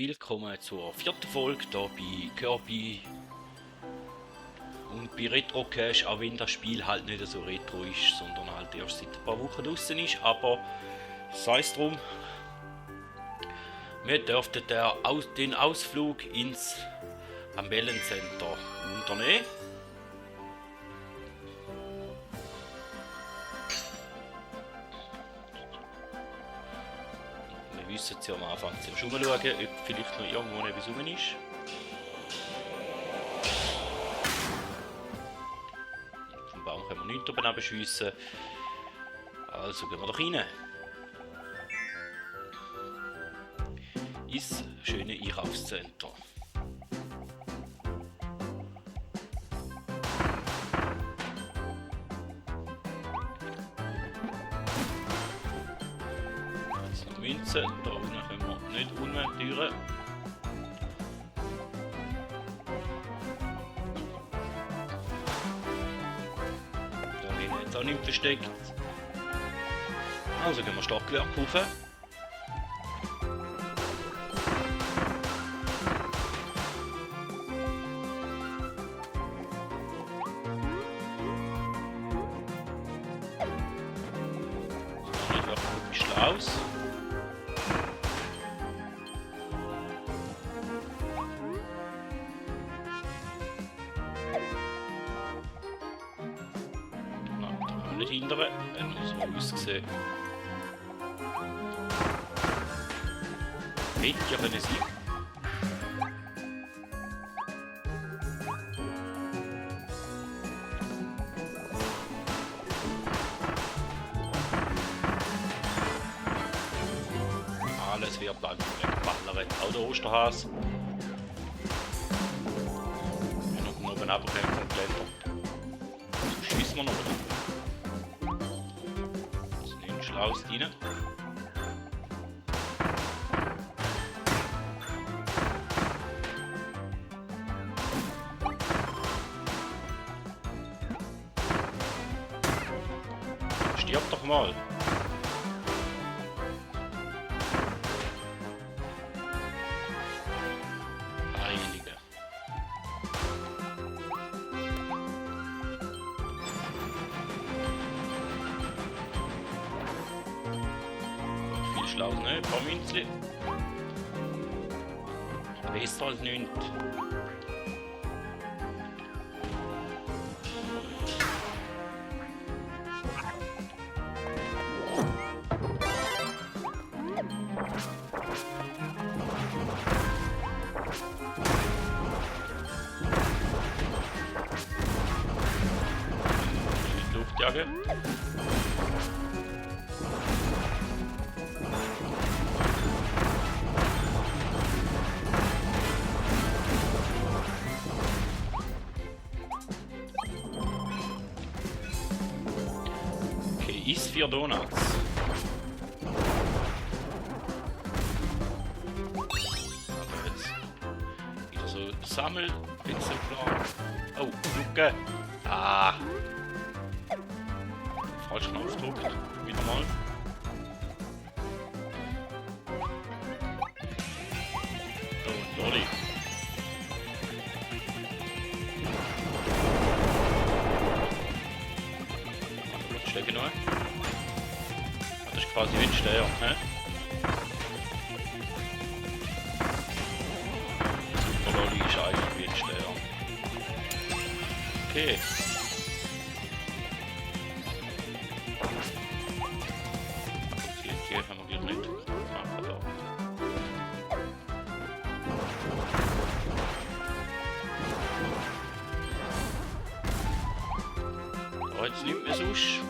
Willkommen zur 4. Folge hier bei Kirby und bei Retro Cache, auch wenn das Spiel halt nicht so retro ist, sondern halt erst seit ein paar Wochen draußen ist, aber sei es drum. Wir dürften den Ausflug ins Ambellencenter unternehmen. Wir wissen jetzt ja am Anfang zum Schauen, ob vielleicht noch irgendwo etwas rum ist. Vom Baum können wir nichts oben abschiessen. Also gehen wir doch rein. Ins schöne Einkaufscenter. Münzen, da unten können wir nicht untüren. Da hinten jetzt auch nicht versteckt. Also gehen wir Stockwerk rauf. Nicht wirklich schlau aus. Nicht hindern, wenn es so aussieht. Hätte ja können sein. Alles wird lang wegballern. Auch der Osterhase. Wir noch oben runterkommen vom Geländer. So schiessen wir noch wieder. Schlau rein. Stirb doch mal. Heilige. Schlau, ne? Ein paar Münzli. Besser als nichts. Luftjacke. Ist 4 Donuts. Aber jetzt wieder so Sammelexemplar. Oh, Lucke. Ah. Falsch Knopf gedrückt. Wieder mal. Oh, Lolli. Stecke noch. Das ist quasi wie ein Steuer, ne? Super Lolli ist eigentlich wie ein Steuer. Okay. Hier haben wir wieder nicht. Machen da. Da jetzt nicht mehr sonst.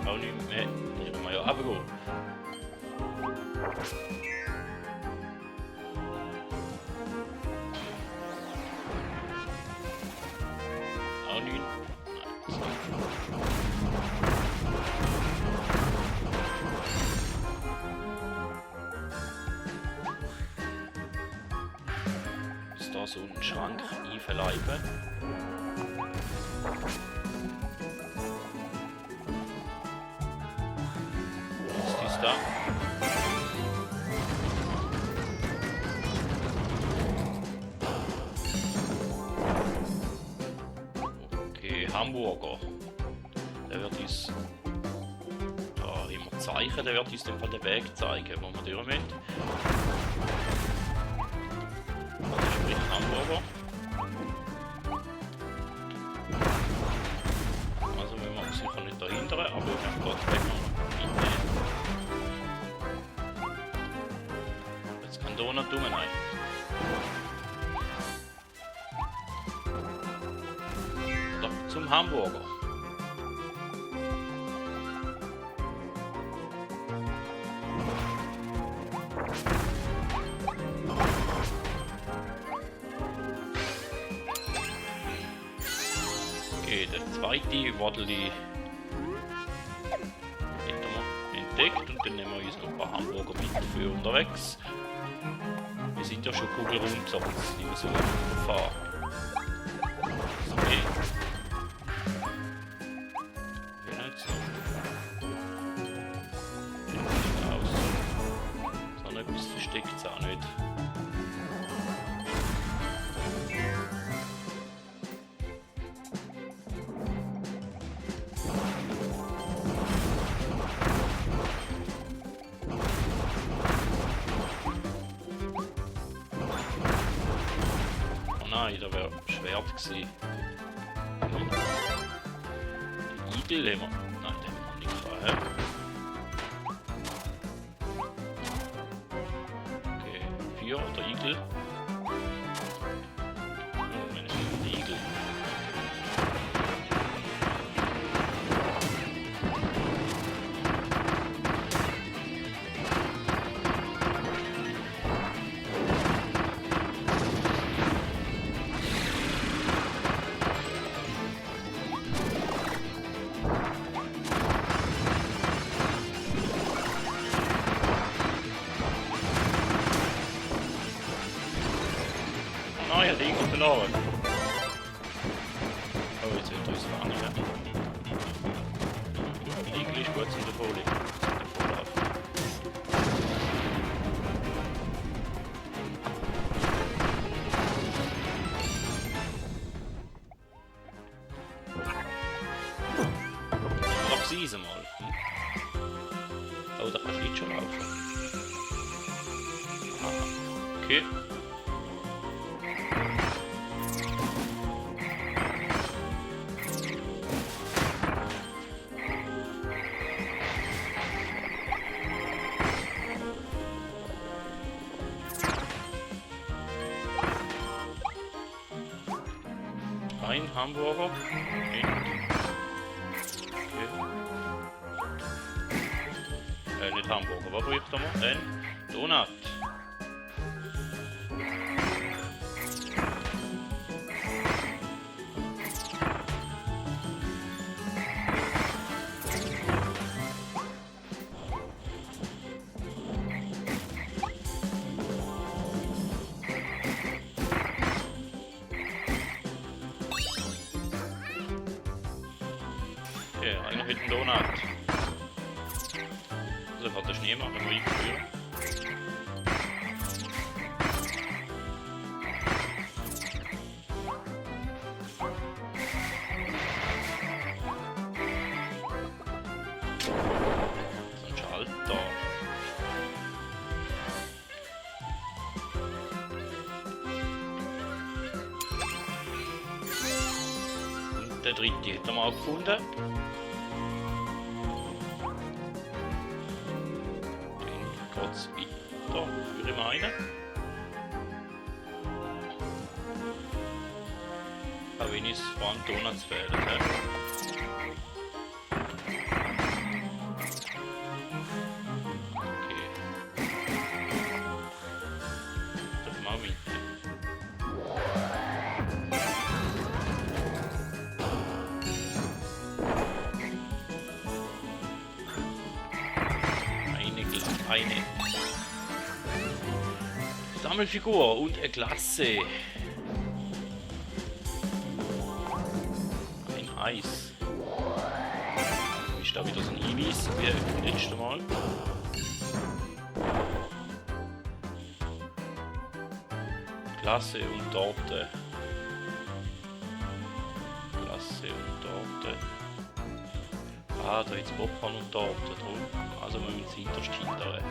Auch nicht mehr. Hier können wir ja runtergehen. Auch nicht. Ist da so ein Schrank einverleiben? ist da. Okay, Hamburger. Der wird uns... Da immer Zeichen, der wird uns in dem Fall den Weg zeigen, wo wir durch müssen. Also sprich Hamburger. Also müssen wir sicher nicht dahinter, aber ich habe trotzdem noch mitnehmen. Jetzt kann Donut dumm rein. So, zum Hamburger. Okay, der zweite Waddeli hätten wir entdeckt und dann nehmen wir uns noch ein paar Hamburger mit für unterwegs. Wir sind ja schon kugelrund, aber es ist nicht mehr so Gefahr. Okay. Wie jetzt noch? Aus. So etwas versteckt es auch nicht. Nein, da wäre Schwert gewesen. Den Igel haben wir. Nein, den haben wir nicht gehabt. Okay, 4 oder Igel. Wenn es der Igel. Ah ja, der Igel verloren. Oh, jetzt wird er uns warnen, ja. Der Igel ist gut zum Davonlegen. Noch sie es mal. Oh, da kannst du nicht schon laufen. Aha. Okay. Ein Hamburger. Okay. Nicht Hamburger, was braucht man? Ein Donut. Okay, einer mit dem Donut. Also wird der Schnee machen, wenn wir einführen. So ein Schalter. Und der dritte hätten wir auch gefunden. Geht's weiter, würde ich meinen. Aber wenn es vor allem Donuts fehlen, he? Okay. Dürfen wir auch mitnehmen. Eine Sammelfigur und eine Klasse. Ein Eis. Ist da wieder so ein Hinweis wie beim letzten Mal? Klasse und Torte. Klasse und Torte. Ah, da jetzt Popcorn und Torte drum. Also wir müssen es hinterst hindern.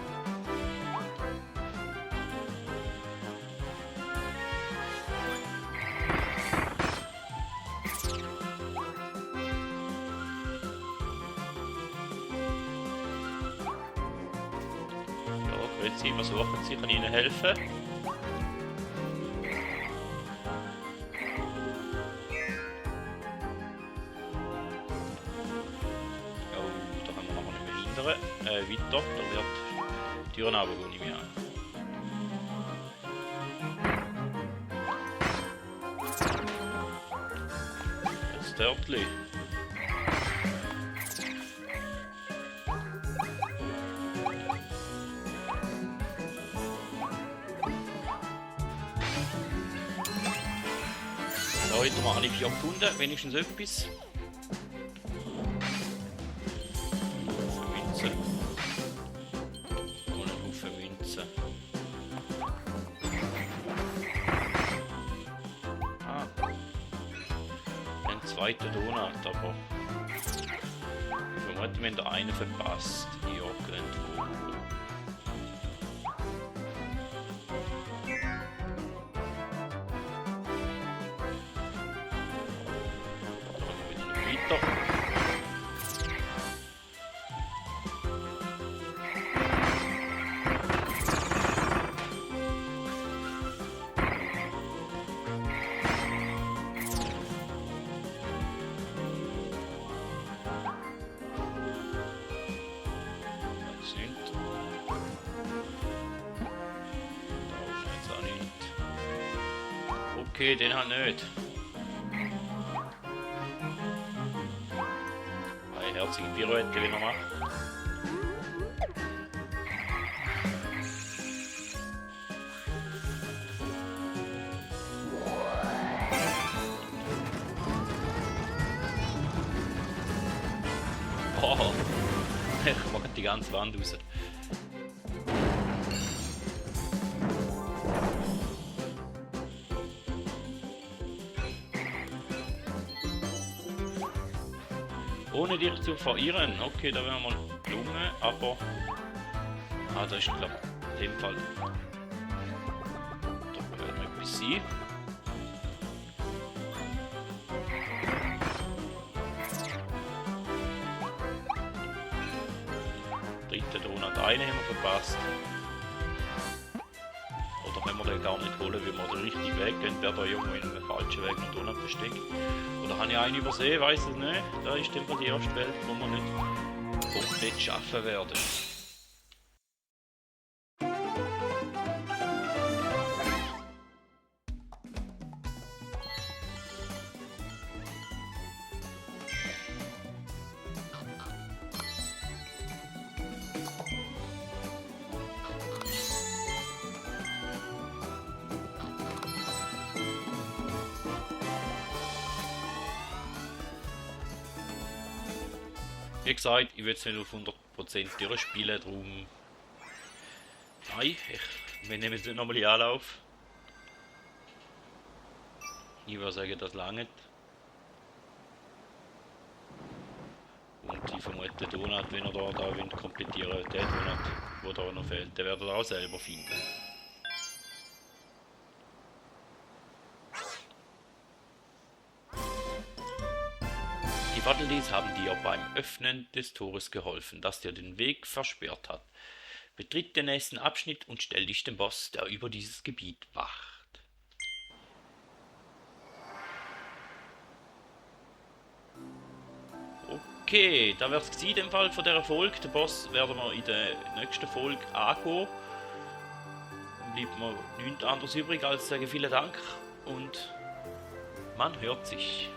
Sie versuchen, sie kann ihnen helfen. Oh, da können wir noch nicht mehr hindern. Weiter, da wird die Türen runtergehen, nehme ich an. Das Törtli. Heute haben wir alle 4 gefunden, wenigstens etwas. Münzen. Und ein Haufen Münzen. Ah. Ein zweiter Donut, aber ich vermute, wenn der eine verpasst. Ja, irgendwo. Okay, den hat nicht. Eine herzige Pirouette, wie er macht. Oh, ich mache die ganze Wand raus. Ohne dich zu verirren. Okay, da wären wir gelungen, aber... Ah, da ist glaube ich in dem Fall... Da werden wir etwas sein. Dritte Donut, einen haben wir verpasst. Oder wenn wir den gar nicht holen, weil wir den richtigen Weg gehen, wäre da irgendwo in einem falschen Weg noch Donut versteckt. Oder habe ich einen übersehen, weiß es nicht. Da ist dann die erste Welt, wo wir nicht komplett schaffen werden. Wie gesagt, ich will es nicht auf 100% durchspielen, darum... Nein, wir nehmen es nicht nochmal in Anlauf. Ich würde sagen, das langt. Und ich vermute, den Donut, wenn er da komplettieren will, den Donut, der da noch fehlt, den werdet ihr auch selber finden. Die Waddledees haben dir beim Öffnen des Tores geholfen, das dir den Weg versperrt hat. Betritt den nächsten Abschnitt und stell dich dem Boss, der über dieses Gebiet wacht. Okay, da wäre es in dem Fall von dieser Folge. Den Boss werden wir in der nächsten Folge angehen. Dann bleibt mir nichts anderes übrig als zu sagen vielen Dank und man hört sich.